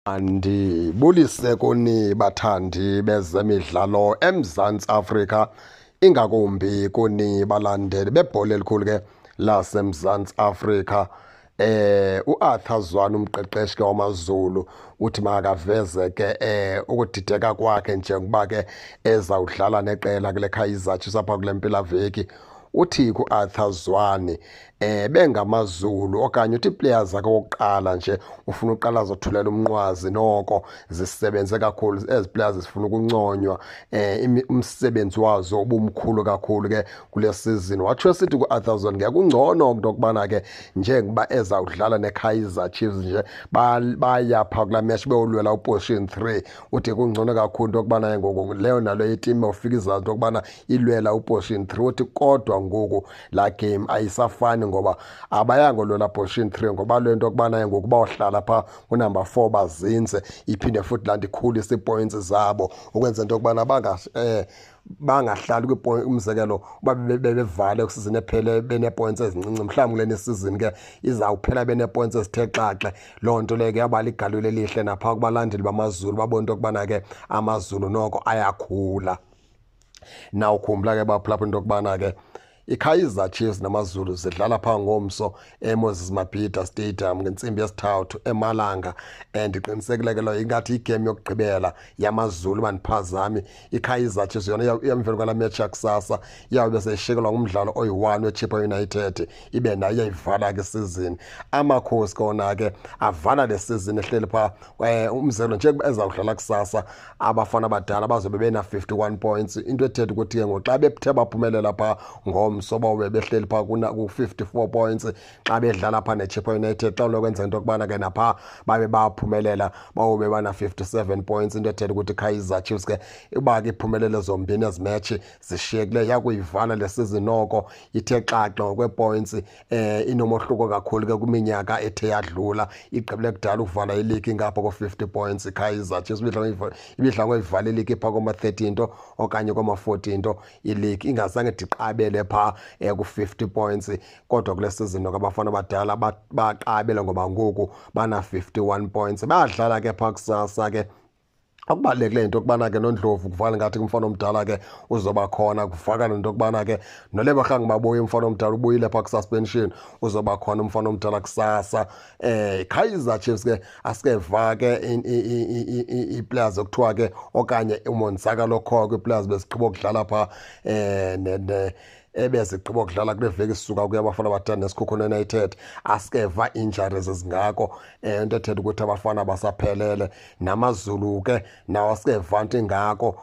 Andibulise kuni bathandi bezemidlalo eMzantsi Afrika, ingakumbi kuni balandeli bebhola elikhulu ke laseMzantsi Afrika. UArthur Zwane, umqeqeshi ke wamaZulu, uthi makaveze ke ukudideka kwakhe njengoba ke ezawudlala neqela kule Kaizer Chiefs apha kule mpelaveki. Uthi ku-Arthur Zwane bengamaZulu, okanye uthi players zakhe okokuqala nje ufuna uqala zothulela umnqwazi, noko zisebenze kakhulu ezi players, zifuna ukunconywa, umsebenzi wazo ubumkhulu kakhulu ke kule season. Watsho esithi ku-Arthur Zwane ngekungcono into yokubana ke njengoba ezawudlala neKaizer Chiefs nje, baya phaa kulaa match beyolwela uposition 3, uthi kungcono kakhulu into yokubana ngoku leyo nalo iteam ufika izazi into yokubana ilwela uposition 3. Uthi kodwa ngoku laa game ayisafani ngoba abayangolwela position 3, ngoba le nto yokubana ngoku bawuhlala phaa kunumber 4 bazinze, iphinde futhi laa nto ikhulise ii-points zabo ukwenza into yokubana bangahlali kwiipoint. Umzekelo, uba bebevale kwisizini ephele benee-points ezincinci, mhlawumbi kulena isizini ke izawuphela benee-points ezithe xaxe. Loo nto leyo ke yaba ligalelo elihle naphaa kubalandeli baMaZulu, babone into yokubana ke AmaZulu noko ayakhula. Nawukhumbula ke baphulaphula into yokubana ke iKaizer Chiefs namaZulu zidlala phaa ngomso eMoses Mabhida Stadium ngentsimbi yesithathu emalanga, and ndiqinisekile ke leyo ingathi igame yokugqibela yaMaZulu, bandiphazami. IKaizer Chiefs yona emveni kwalaa match yakusasa iyawube seyishikelwa ngumdlalo oyi-1 weChippa United, ibe nayo iyayivala ke isizini. Amakhosi kona ke avala le season ehleli phaa. Umzekelo, njengoba ezawudlala kusasa, abafana abadala bazobe bena-51 points, into ethetha ukuthi ke ngoku xa bethe baphumelela phaa ngomso bawube behleli phaa ku-54 points. Xa bedlala phaa neChippa United, xa unokwenza into yokubana ke naphaa babe baphumelela, bawube bana-57 points, into ethetha ukuthi Kaizer Chiefs ke uba ke iphumelele zombini ezi match zishiyekileyo, yakuyivala le season noko ithe xaxe ngokweepoints, inomohluko kakhulu ke kwiminyaka ethe yadlula. Igqibile kudala ukuvala iligi ngapha ko-50 points iKaizer Chiefs, ibidla ngoyivala iligi phaa koma-30 nto okanye koma-40 nto iligi, ingazange diqabele phaa ku-50 points. Kodwa kule season noko abafana abadala baqabele ngoba ngoku bana-51 points. Bayadlala ke phaa kusasa ke. Okubalulekileyo into yokubana ke noNdlovu kuvakala ngathi umfana omdala ke uzoba khona, kuvakala into yokubana ke noLebogang Maboe umfana omdala ubuyile phaa ku-suspension, uzoba khona umfana omdala kusasa. Kaizer Chiefs ke asikeva ke ii-players ekuthiwa ke okanye umonzakalo okhoyo kwii-players bezigqiba ukudlala phaa ebezigqiba ukudlala kule veki sisuka kuyo, abafana abadala neSekhukhune United, asikeva injuries ezingako, into ethetha ukuthi abafana basaphelele. NamaZulu ke nawo asikeva nto ingako,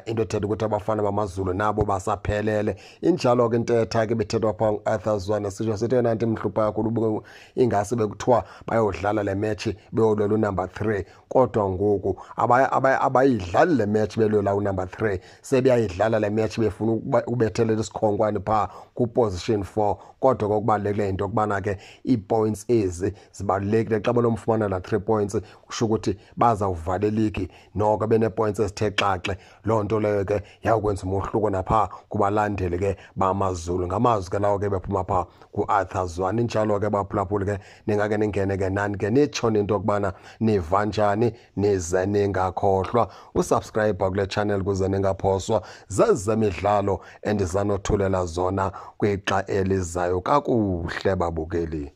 into ethetha ukuthi abafana bamaZulu nabo basaphelele. Injalo ke intetha ke bethethwa phaa ngu-Arthur Zwane, sitsho sithi eyona nto imhlupha kakhulu ingase bekuthiwa bayodlala le match beyolwela unumber 3, kodwa ngoku abayidlali le match belwela unumber 3, sebeyayidlala le match befuna ukubethelela isikhonkwane phaa kuposition 4. Kodwa kokubalulekileyo into yokubana ke ii-points ezi zibalulekile, xa benomfumana la 3 points kusho ukuthi bazawuvala iligi noko benee-points ezithe xaxe. Loo nto leyo ke yawukwenza umohluko naphaa kubalandeli ke bamaZulu. Ngamazwi ke lawo ke bephuma phaa ku-Arthur Zwane. Injalo ke baphulaphuli ke, ningake ningene ke nani ke nitsho into yokubana niva njani, nize ningakhohlwa usubscribe kule channel kuze ningaphoswa zezemidlalo endizanothulela zona kwixa elizayo. Kakuhle babukeli.